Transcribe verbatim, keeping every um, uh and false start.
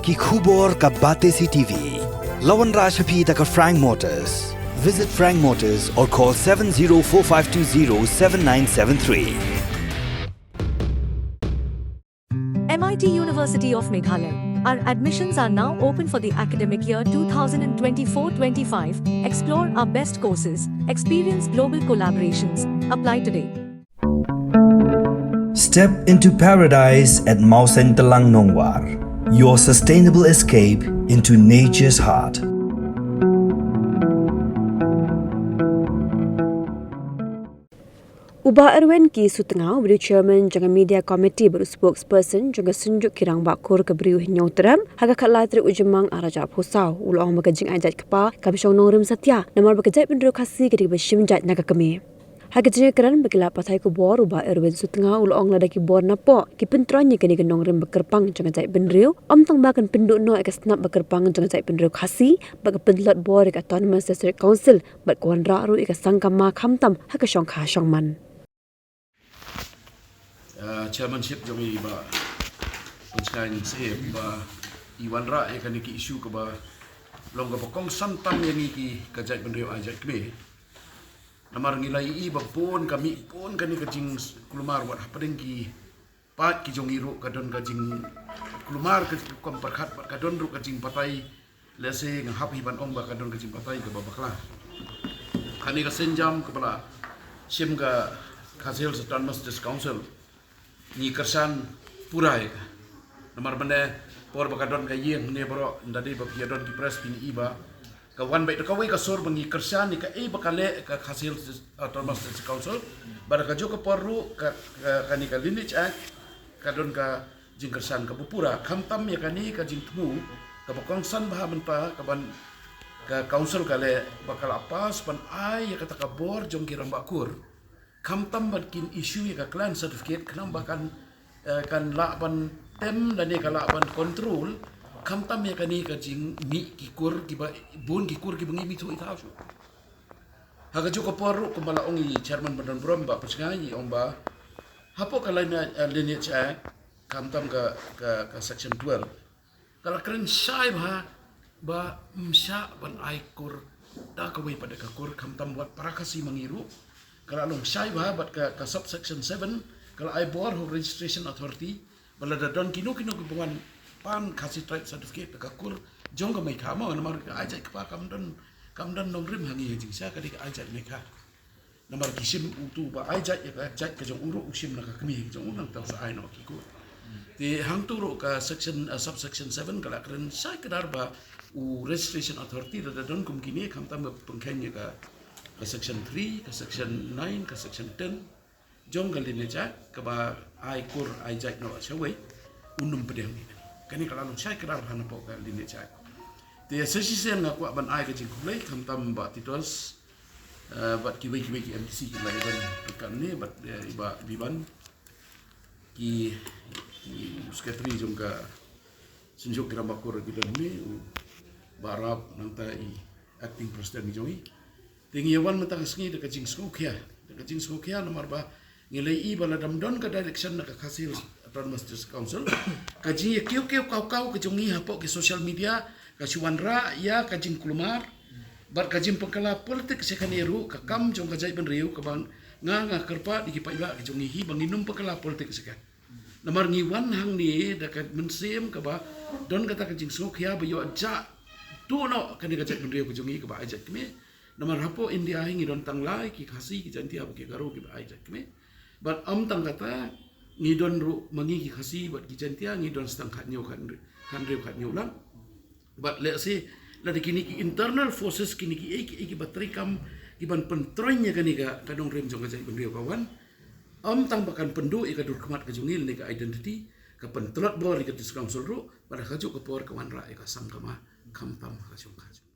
Ki khubor ka Batesi T V. La wanrah sha phi da ka Frank Motors. Visit Frank Motors or call seven zero four five two zero seven nine seven three. M I T University of Meghalaya. Our admissions are now open for the academic year two thousand twenty-four twenty-five. Explore our best courses, experience global collaborations. Apply today. Step into paradise at Mawsyntelang Nongwar. Your sustainable escape into nature's heart. U Bah Erwin K Sutnga, u dei u chairman jong ka media committee bad u spokesperson jong ka Synjuk ki Rangbah Kur ka Bri u Hynñiewtrep, ha ka khatlai tarik u Jymmang arhajar arphew saw, u la ong ba ka jingai jait kpa kam shong nongrim satia, namar ba ka jaitbynriew Khasi ka dei kaba shim jait na ka kmie. Ha ka jingkren bad ki lad pathai khubor, u Bah Erwin Sutnga u la ong lada ki bor napoh ki pyntroiñ ïa kane ka nongrim ba kyrpang jong ka jaitbynriew, ym tang ba kan pynduh noh ïa ka shnong ba kyrpang jong ka jaitbynriew Khasi, ba ka pyntlot bor ïa ka Autonomous District Council, bad ka wanrah ruh ïa ka seng ka ma khamtam ha ka shongkha shongman. Uh, chairmanship jong i Bah Pynshngaiñ Syiem ba i wanrah ïa kane ki issue kaba long kaba kongsan tam ïa ngi ki ka jaitbynriew ai jait kmie. Namar ngi la ïohi ba bun ka mih bun kane ka jingkulmar wat hapdeng ki paid ki jong i ruh ka don ka jingkulmar ka jingkom pyrkhat bad ka don ruh ka jingbatai. Lehse nga hap hi ban ong ba ka don ka jingbatai kaba bakla. Kane ka sienjam kaba la shim ka Khasi Hills Autonomous District Council ngi kyrshan pura ïa ka. Namar mynne por ba ka don ka ïing ne baroh nda dei ba phi don ki press phi i ba ka wan bad kawei ka sur ba ngi kyrshan ïa ka ei ba ka leh ka Khasi Hills Autonomous District Council. Bad ka juh ka por ruh ka, ka, kane ka Lineage Act ka don ka jingkyrshan kaba pura khamtam ïa kane ka jingthmu kaba kongsan bha mynta ka ban ka council ka leh ba ka la pass ban ai ïa kata ka bor jong ki rangbah kur. Khamtam ban kin issue ïa ka clan certificate khnang ba kan, eh, kan lah ban tem lane ka lah ban control khamtam ïa kane ka jingmih ki kur kiba bun ki kur kiba ngi mih thuh i thaw shuh. Ha ka juh ka por ruh kumba la ong i chairman ba don burom Bah Pynshngaiñ i ong ba hapoh ka Lineage, eh, Lineage Act khamtam ka, ka, ka section twelve. Ka la kren shai bha ba ym shah ban ai kur da kawei pat da ka kur khamtam wat para Khasi ma ngi ruh. Ka la long shai bha bad ka, ka subsection seven ka la ai bor ha u registration authority ba lada don kino kino kiba wan pan Khasi Tribe certificate da ka kur jong ka mei kha mo namar ka ai jait kpa kam don, kam don nongrim ha ngi ha jingshisha ka dei ka ai jait mei kha. Namar ki shim utu ba ai jait ïa ka jait ka jong u ruh u shim na ka kmie ka jong u nangta u sa ai noh ki kur. Te hangtu ruh ka section, uh, subsection seven ka la kren shai kdar ba u registration authority lada don kum kine khamtam ba pynkheiñ ïa ka, ka section three, ka section nine, ka section ten jong ka Lineage Act kaba ai kur ai jait noh shawei un ym pdiang ïa kane. Kane ka la long shai kdar ha napoh ka Lineage Act. Te sa shisien nga kwah ban ai ka jingkhublei khamtam Bah Titos, eh, bad kiwei kiwei ki M D C ki la ïa don ryngkat ne bad, eh, i Bah Biban ki, ki secretary jong ka Synjuk ki Rangbah Kur ki don ne u Bah Rap nangta i acting president jong i. Te ngi ïa wan mynta ka sngi da ka jingsngewkhia, da ka jingsngewkhia namar ba ngi la ïohi ba lada ym don ka direction na ka Khasi Hills Autonomous District Council ka jingïakiew kiew kaw kaw ka jong ngi hapoh ki social media ka shu wanrah ïa ka jingkulmar bad ka jingpynkylla politik sha kane ruh ka kam jong ka jaitbynriew kaba nga nga kyrpad ïa ki paidbah ka jong ngi hi ba ngin ym pynkylla politik sha ka. Namar ngi wan hangne da ka mynsiem kaba don kata ka jingsngewkhia ba ïoh jah tuh noh kane ka jaitbynriew ka jong ngi kaba ai jait kmie. Namar hapoh India hi ngi don tang lai ki Khasi ki Jaintia bad ki Garo kiba ai jait kmie. Bad ym tang kata ngi don ruh ma ngi ki Khasi bad ki Jaintia ngi don stang khathynñiew khathynriew khathynñiew lang. Bad lehse lada kine ki internal forces kine ki ei ki ei kiba treikam ki ban pyntroiñ ïa kane ka, ka nongrim jong ka jaitbynriew ka wan. Ym tang ba kan pynduh ïa ka dur khmat ka jong ngi lane ka identity ka pyntlot bor ïa ka District Council ruh bad ha ka juh ka por ka wanrah ïa ka seng ka ma khamtam ha ka shongkha jong